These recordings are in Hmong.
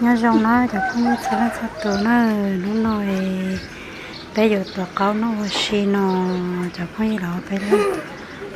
Nyob zoo na cov phooj ywg txhua leej txhua tus na, hnub no peb yuav tuav qaub noj ua si no, cov phooj ywg los peb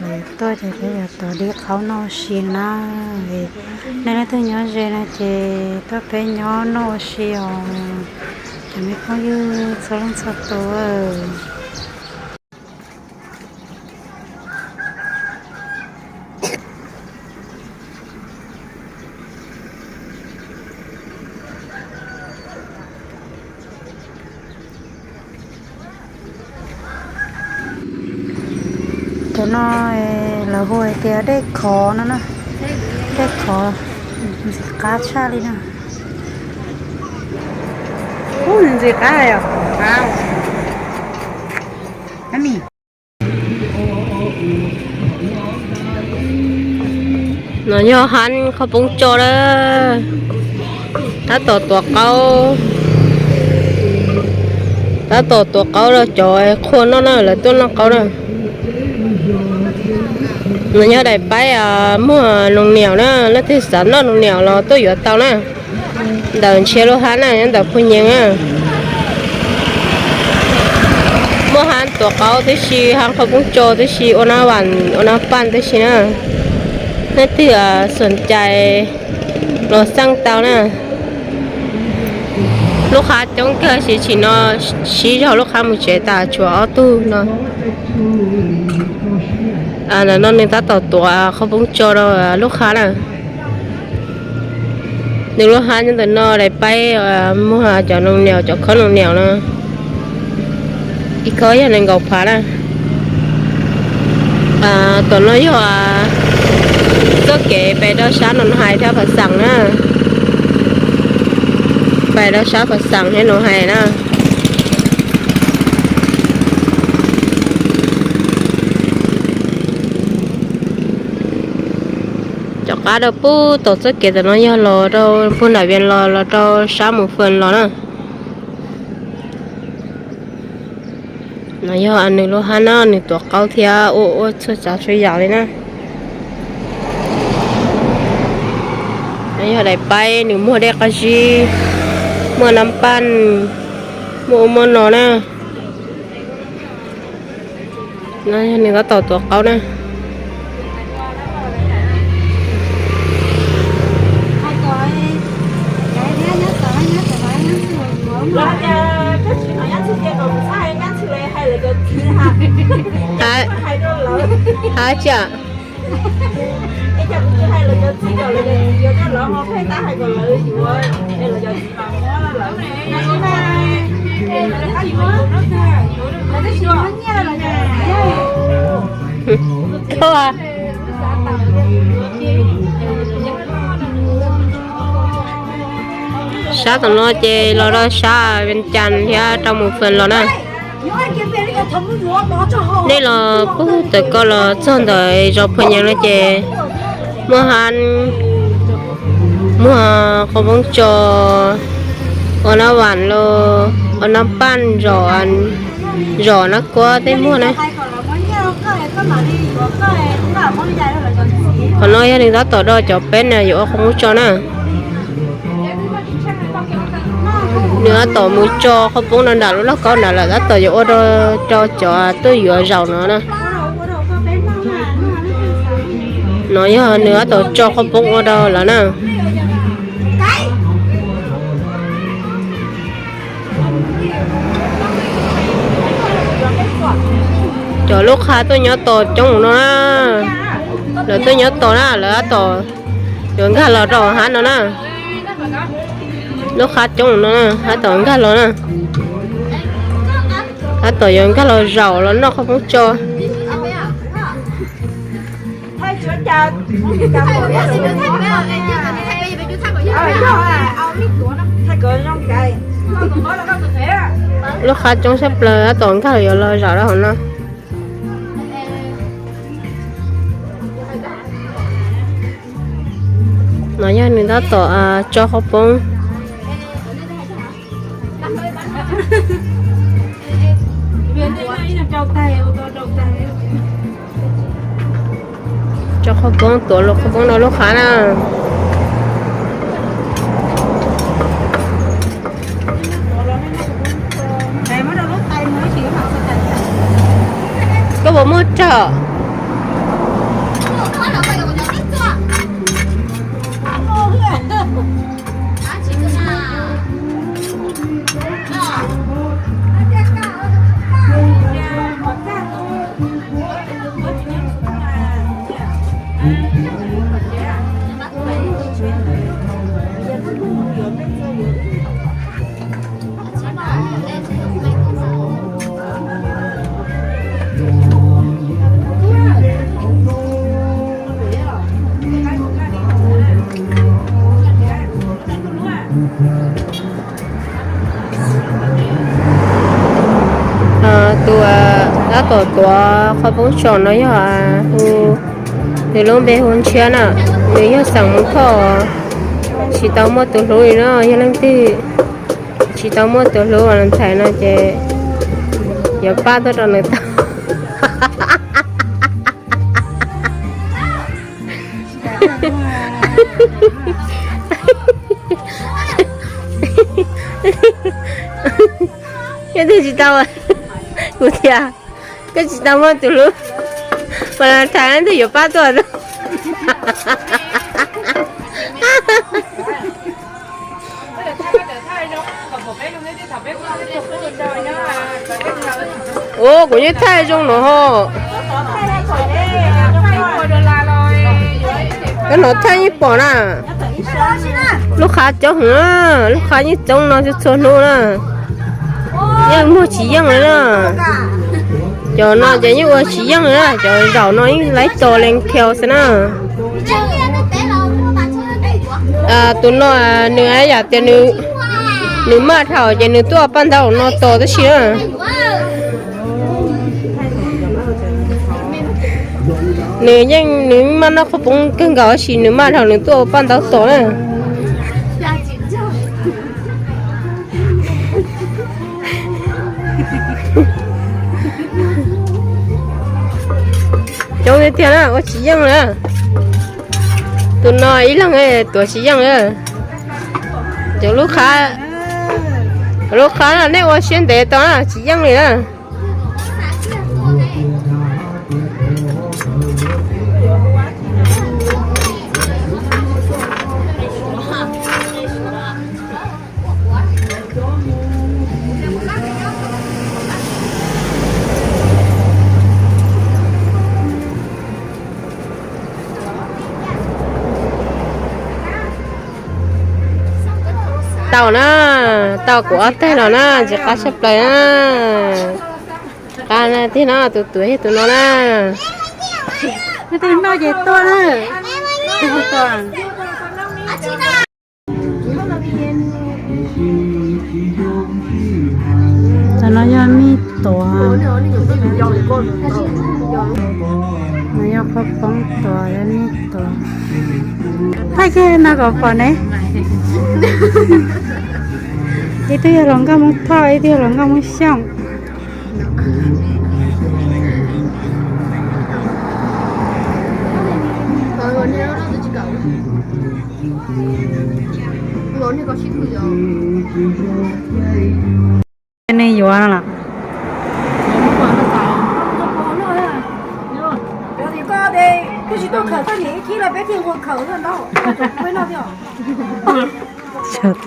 lawv tuaj ces peb yuav tuav dib qaub noj ua si na. Nej leej twg nyob ze no ces tuaj peb nyob noj ua si os, cov me phooj ywg txhua leej txhua tus. Cov no lawv hu hais tias dej khov no na, dej khov, ntxim qab tshaj li na. Ub, ntxim qab os. No yog hab qhaub poob tso lawm, tab tom tuav qaub, tab tom tuav qaub rau cov qhua noj na, lawv tuaj noj qaub na. No yog daim paib muag noog niam na, leej twg xav noj noog niam los tuaj yuav tau na. Ntawm ntshiab lub hab na, nyob ntawm Phu Nyees na. Muaj hab tuav qaub tib si, hab qhaub poob tso tib si, ua nab vam ua nab paj tib si na. Leej twg xom cai los xaj tau na. Lub qhab coob kawg, sim no sib zog lub qhab mus tsev tas tshuav ob tug no. Ntawm no nws tab tom tuav qhaub poob tso rau lub qhab na. Nws lub hab nyob ntawm no, daim paib muag cov noog niam, cov khob noog niam no. Ib khob yog nees nkaum phav na. Tom no yog txoj kev pem rau sab Noo Hais thiab Phav Xaam na. Pem rau sab Phav Xaam thiab Noo Hais na. Cov qab rau puag tom txoj kev tom no yog los rau puag nram Vias los, los rau sab Mus Fwm los na. No yog nws lub hab no, nws tuav qaub thiab ua ua txhua tsav txhua yam li na. No yog daim paib, nws muag dej qab zib, muaj nab paj, muaj ub muaj no na. No yog nws tab tom tuav qaub na. Hab tsi? Sab tom no ces los rau sab Vias Cas thiab rau Mus Fwm los na. Nej los puag tom ko los txog ntawm zos Phu Nyees no ces muaj hab, muaj qhaub poob tso, ua nab vam los ua nab paj, zom nab kuab tej muag na. Qhov no yog nws tab tom do cov peb na yuav ua qhaub poob tso na. Nws tab tom mus tso qhaub poob no nram lub lauj kaub nram lawm, tab tom yuav ua rau, rau cov tuaj yuav zaum no na. No yog nws tab tom tso qhaub poob ua rau lawm na. Cov lub qhab tuaj nyob tos coob no na. Lawv tuaj nyob tos na, lawv tab tom yuav nkag los rau hab no na. Lub qhab coob no na, tab tom nkag los na. Tab tom yuav nkag los zaum los noj qhaub poob tso. Lub qhab coob sab plaws, tab tom nkag yuav los zaum rau hauv no. No yog nws tab tom tso qhaub poob. Tso qhaub poob, tuav los qhaub poob rau lub qhab na. Muaj rog. Tus tab tom tuav qhov poob tsom no yog hu, nws lub npe hu Ntshiab na, nws yog xeem Hmoob Thoj, tsis tau muaj tus hlub li no. Yog leej twg tsis tau muaj tus hlub Valentine no ces yuav pab tuaj rau nws tau. Koj twb tsis tau, kuv tias koj tsis tau muaj tus hlub Valentine leej twg yuav pab tuaj rau. Ua kuv yeej thaij zoo no ho. Koj no thaij yeej pom na. Lub qhab coob heev na, lub qhab yeej coob no txhua txhua hnub na. Yeej muag tsis yeej li na. Cov no ces yeej ua tsis yeej li na, cov zaum no yeej laib tos lees khiaus xwb na. Tus no nws yam tias nws maj dhau ces nws tuaj paj ntaub no tos tab sis na. Nws yeej nws maj noj qhaub poob kawg nkaus tab sis nws maj dhau nws tuaj paj ntaub tos na. Coob tiag tiag na, ua tsis yeej na. Tus no ib leeg tuav tsis yeej na. Cov lub qhab, lub qhab no nej ua siab ntev tau na, tsis yeej li na. Tau na, tau kuv ob teg los na, tsis qab tshaj plaws na. Qab tiag no, tus tuav yog tus no na. Noj ces tuaj na. Cov no yog mij tuav, no yog qhaub poob tuav, yog mij tuav. Thaij kiag no kom pom ne. Ib tug yog hluas nkauj Hmoob Thoj, ib tug yog hluas nkauj Hmoob Xyooj. Nws yuav no los?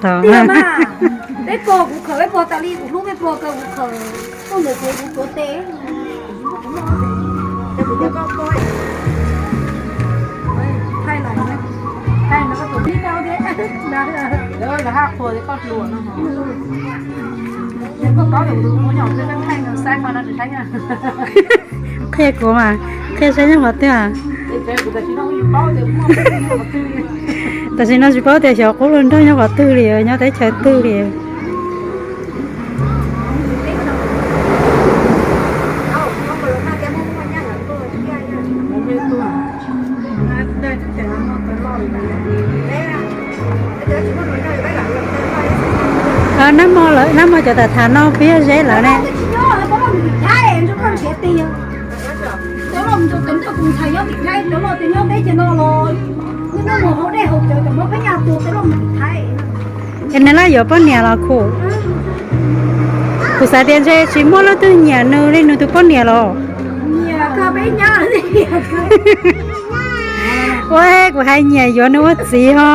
Tau na. Peb pog kuv khawm, peb pog tas li kuv hlub peb pog, kuv khawm, koj ntawm kuv kuv tuav tes. Qhia kuv mas, qhia saib nyob qhov twg. Tam sim no tsis paub tias xyov qub hluas nraug nyob qhov twg li, nyob teb chaws twg li. Nab mo lawm, nab mo cov tham tham no peb yog zeb lawm ne. Es nws laj yuav poj niam los kuv, kuv xav tias ntshe tsis muaj leej twg nyiam nws li nws tus poj niam los. Ua, kuv hais nyiam yuav nws ua txiv ho.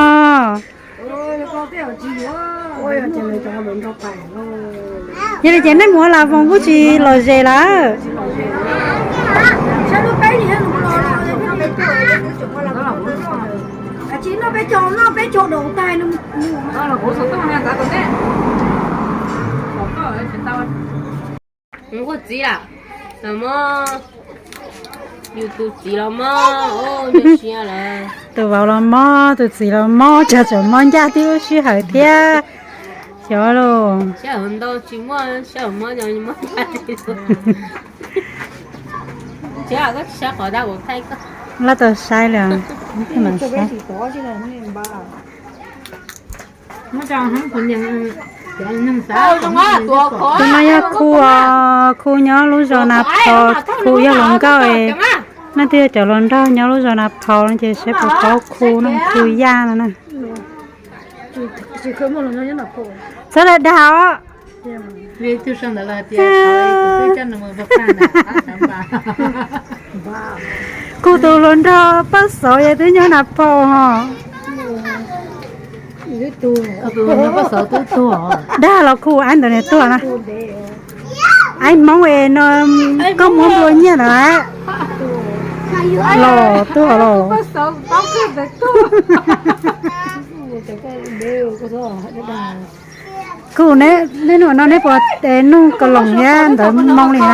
Yog li ces nej mus ua las voos kuj tsis lom zem lawm. Ua txiv lawm, los mob, yus tus txiv los mob, ua ntsia lawm. Tus vauv los mob, tus txiv los mob, tsam tseem mob ncaj tib lub sij hawm thiab. Xyov los, sij hawm ntau tsis muaj, sij hawm mob no mob ncaj tib lub. Lab tau saib li, mam saib. Tus no yog Khu, Khu nyob lub zos Nas Phos, Khu yog hluas nkauj es, nej twb yog cov hluas nraug nyob lub zos Nas Phos no ces saib puas paub Khu no, Khu Yaj no na. Txhob dag dag os. Kuv tus hluas nraug Paj Xauv yog twb nyob Nas Phos ho. Dag los Khu, aib ntawd nws tuag na. Aib Hmoob es no, koj muab nplua nyiaj ntawd na. Los tuag los. Kuv, nej num no nej puas nug Kaloos thiab ntawd moo li na?